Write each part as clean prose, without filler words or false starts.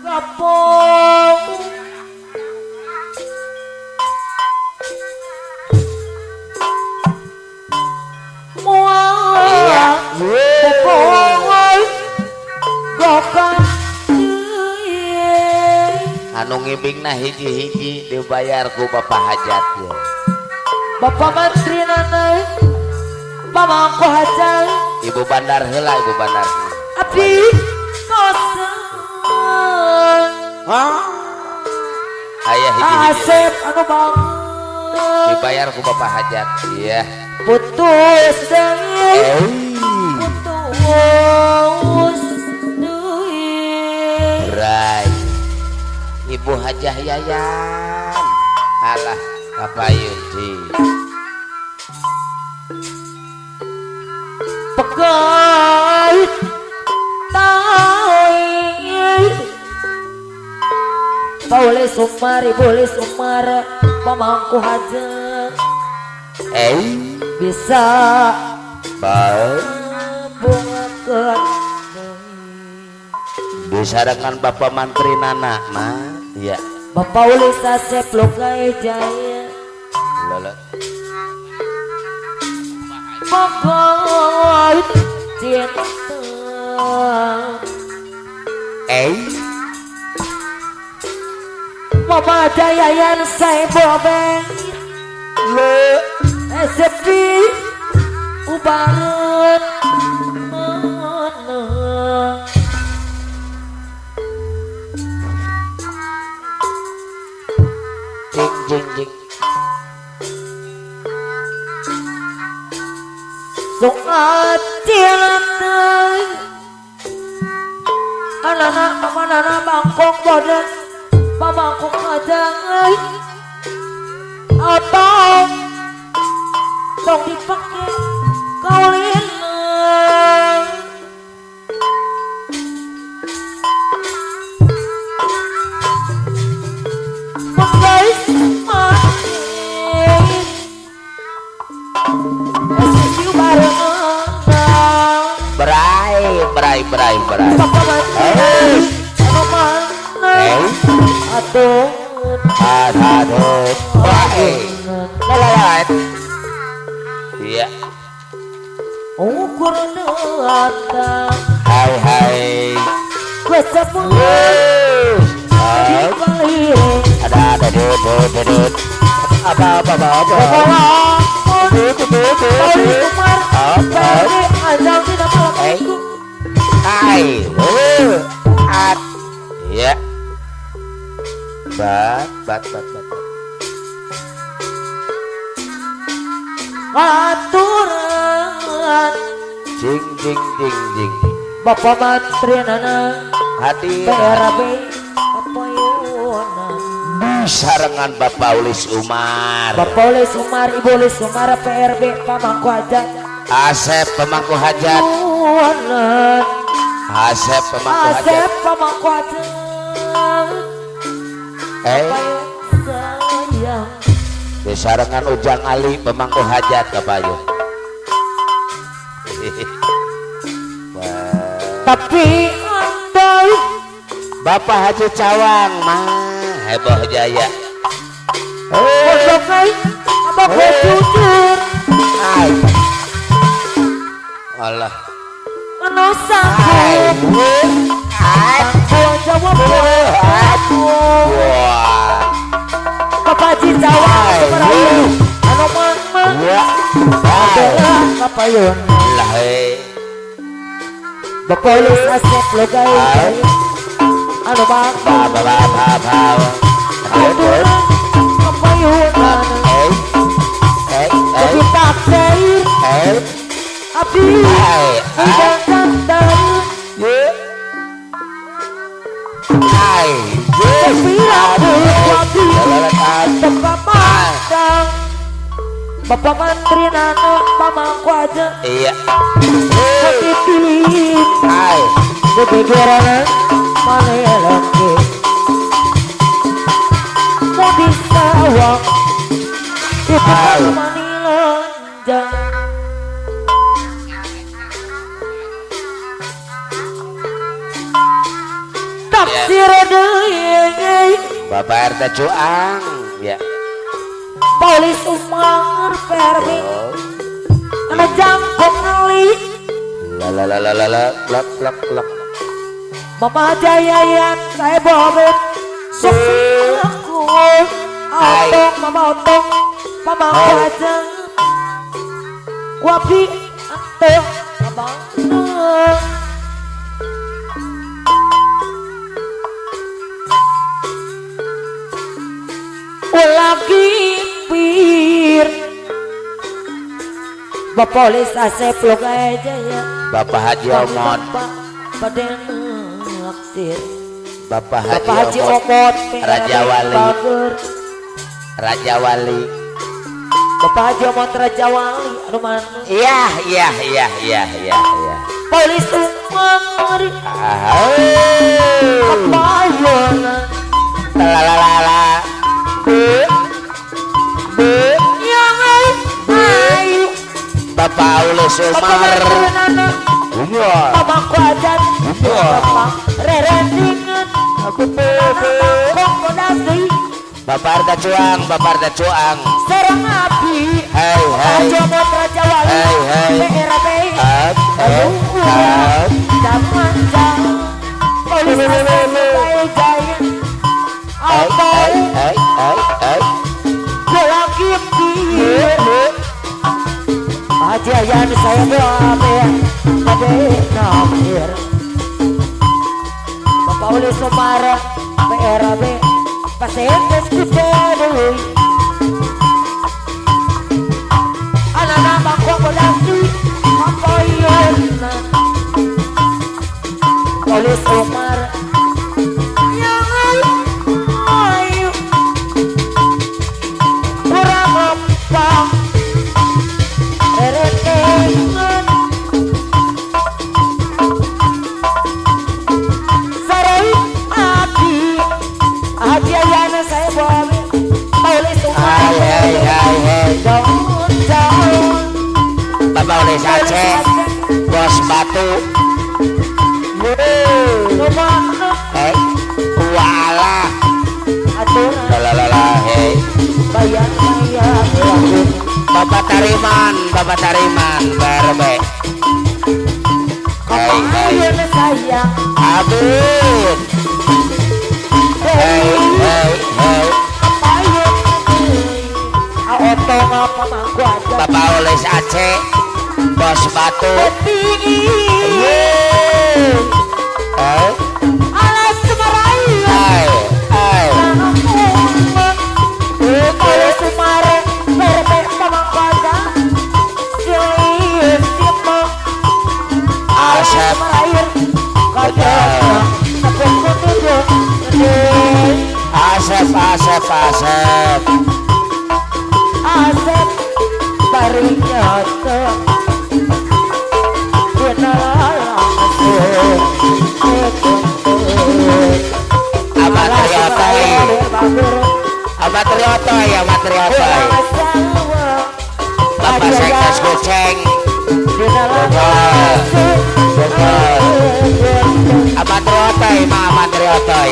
Kapong Iya. Anu ngibingna hiji-hiji dibayar ku Bapak Hajat ya. Bapak Mantri nanai pamangku hajat. Ibu Bandar heula, Ibu Bandar. Abdi kosan. Hah? Aya hiji-hiji. Asep anu bangun. Dibayar ku Bapak Hajat. Iya. Putus deui. Putus deui. Berai. Ibu Hajah Yayan. Alah, kapayun ji. Pegait tai. Boleh sumar, boleh sumar, pamangku hajat. Bisa bungakeun. Bisa dengan Bapak Mantri Nana mah. Iya. Bapak Ulis Asep Lokai Jaya. Lala. Pokok cinta. Mama Jayayan saya bobeng. Le. Sepi ubaran. Jing jing jing. Soal cinta. Anak-anak anak bangkok bodoh, pamangkok aja, atau tong dipakai kaulin. Mengais mati, SSU bareng. Berai, berai, berai, berai. Iya. Ukur datang. Hai hai. Ada ada dud. Apa apa apa apa. Hai. At. Iya. Bat bat bat bat. Aturan. Jing jing jing jing. Bapak Mantri Nana hadir. PRB Kapayunan. Sarengan Bapak Ulis Umar. Bapak Ulis Umar, Ibu Ulis Umar, PRB Pamangku Hajat. Asep Pemangku Hajat. Asep Pemangku Hajat. Asep Pemangku Hajat. Disarengan Ujang Ali Pemangku Hajat kapayu. Tapi andai Bapak Haji Cawang mah heboh jaya. Abah jujur. Hai. Allah. Anu sanggup. Jawab. Wah. Bapak Haji Cawang anu mama. Kapayun. Lah eh. Bapak Ulis Asep Logai. Anu bang. Ba ba ba ba ba. Aturan kapayunan. Tapi tak cair. Api. Udah santai. Hai. Tapi rabu api. Tempat pandang. Bapak Mantri Nana pamangku aja. Iya. Hati pilih. Hai. Gegeran malelengke. Mau disawang. Itu manilonjang. Naksir deui. Bapak RT Cuang ya. Polis Umar PRB. Ana jangkung neli. La la la la la la plak plak plak. Mama Jayayan saya bobet. Sok aku. Otong mama otong. Mama aja. Wapi anteng abang. Lagi pir Bapak Polis Asep Loga Jaya. Bapak Haji Omot. Bapak Naksir. Bapak Haji Omot Raja Wali. Raja Wali. Bapak Haji Omot Raja Wali. Aduh mana. Iya iya iya iya iya iya. Polis Umar. Kebayang. Lalalala. B B yang ayu. Bapak Ulis Umar. Bapak Kuajan. Bapak Rerendingan. Bapak Arda Cuang, Bapak Arda Cuang. Serang api. Hei hei. Jomot Raja Wali. Hei hei. PRB. Up up up. Jaman Polis Jaya. Hey hey hey hey. Lagi pir. Haji Ayan saya doa Ade nakhir. Bapak Ulis Umar PRB Pasentes kuteduy. Anak-anak bangko bodasi apayon. Polis Umar yang ayu kurang apa rerenengan sarai api Haji Ayana saya bawa Polis Umar. Hai hai hai. Jauh jauh. Bapak Ulis Aceh Bos Batu. Hei, walah. Lalalala, hei. Bayang bayang. Bapak Tariman, Bapak Tariman, PRB. Hei, hei. Abid. Hei, hei, hei. Bapak Ulis Aceh, Bos Batu. Hei. Alas Semarang. Hai, hai. Polis Umar PRB Pamangkota. Asep. Asep, Asep, Asep. Asep barinya Amat Riotoy, Amat Riotoy. Bapak Sekdes Goceng. Bogor. Amat Riotoy, Ma Amat Riotoy.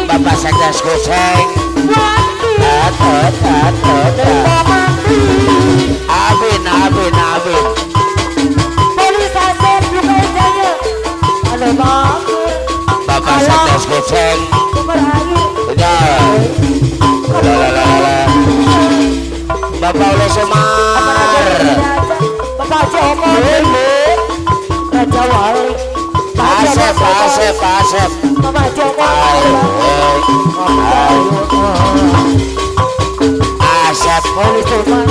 Bapak Sekdes Goceng. Abin, abin, abin. Bapak Sekdes Goceng. Bapak Ulis Umar. Bapak Jomon Raja Wali. Asep, Asep, Asep. Bapak Jomon. Asep. Polis Umar.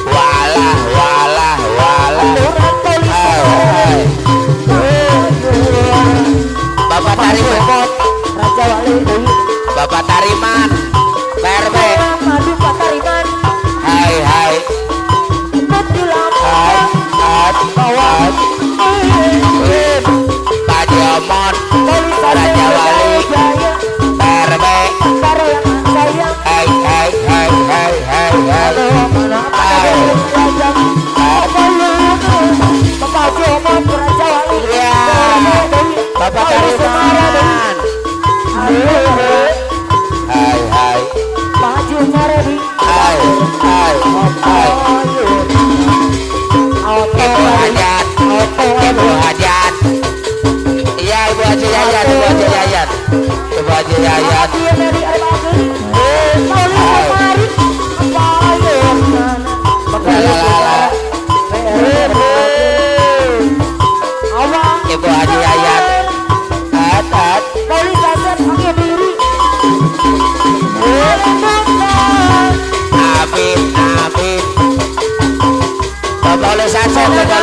Walah, walah, walah. Bapak Tariman. Raja Wali. Bapak Tariman, PRB. Madu Pak Tariman. Hai hai. Hai hai. Pak Jomon, Raja Wali, PRB.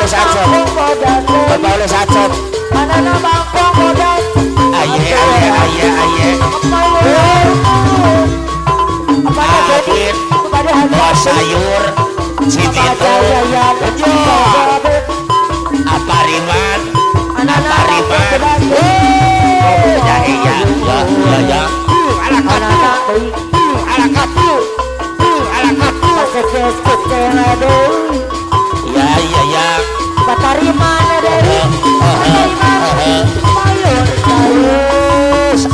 Ulis Acep. Bapak Ulis Acep. Anana bangkong modal. Aye aye aye aye. Abid. Bos sayur. Cibito. Apa Riman? Apa Riman? Ya iya ya ya ya. Ya ya ya.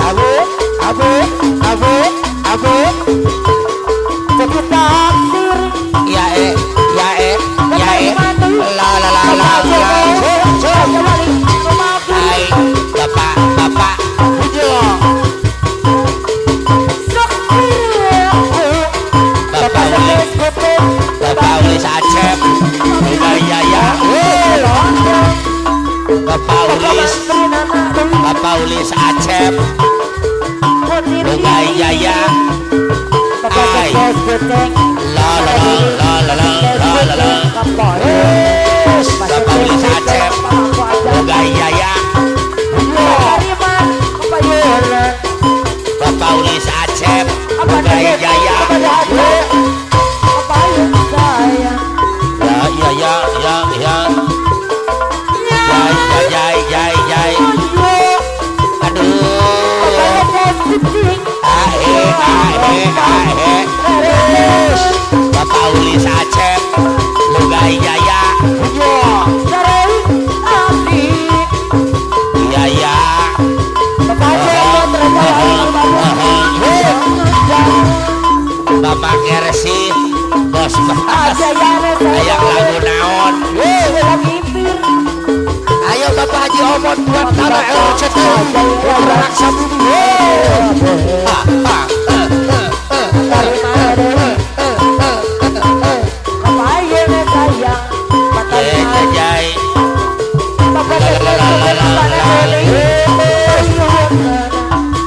Abu abu abu abu. Ya eh ya eh ya eh. La la la la la. Hai bapak bapak. Bapak Ulis, Bapak Ulis Acep. Ya ya. Bapak Ulis, Bapak Ulis Acep. Lugai Jaya. Ai. La la la la la la la la. Bapak Ulis Acep. Lugai Jaya. Bapak Ulis Acep. Lugai Jaya. Ya ya ya ya ya. Ya ya ya ya. Aduh. Ae ae ae. Bapak Ulis Acep. Lugai Jaya. Ya ya. Bapak Kersi. Bos bahas. Ayang lagu naon. Ayo Bapak Haji Omon buat tanah RCT. Raksa bumi.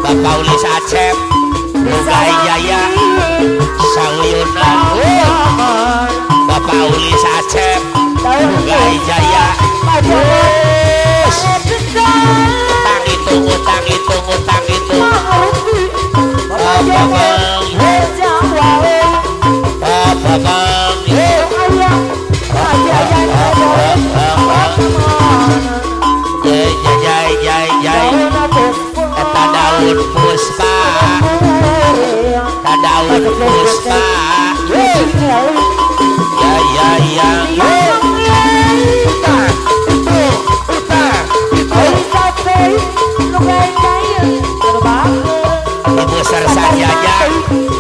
Bapak Ulis Acep. Lugai Jaya. Sauyunan. Bapak Ulis Acep. Lugai Jaya. Utang hitung, utang hitung, utang hitung. Eta daun puspa, eta daun puspa. Ya ya ya. Ibu Sersan Jajang,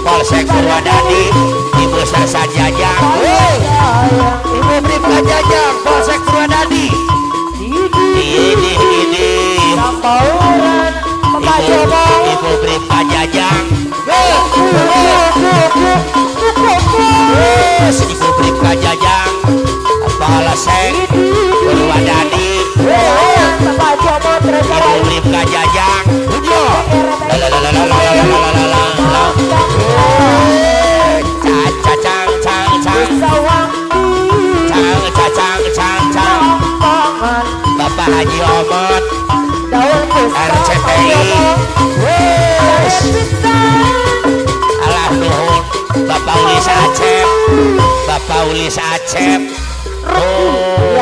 Polsek Purwadadi. Ibu Sersan Jajang, Ibu Bribka Jajang, Polsek Purwadadi. Ini ini. Ibu Bribka Jajang. Ibu Bribka Jajang, Polsek Purwadadi. Ibu Bribka Jajang. Bapak Haji Omot RCTI. Alah nuhun Bapak Ulis Acep. Bapak Ulis Acep. Oh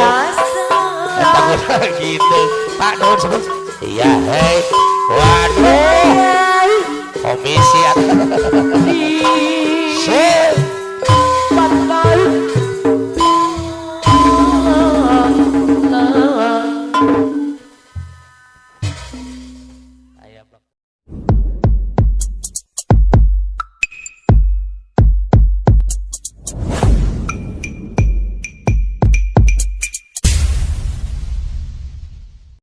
gitu Pak nuhun sebut. Iya hei. Waduh. Komisi.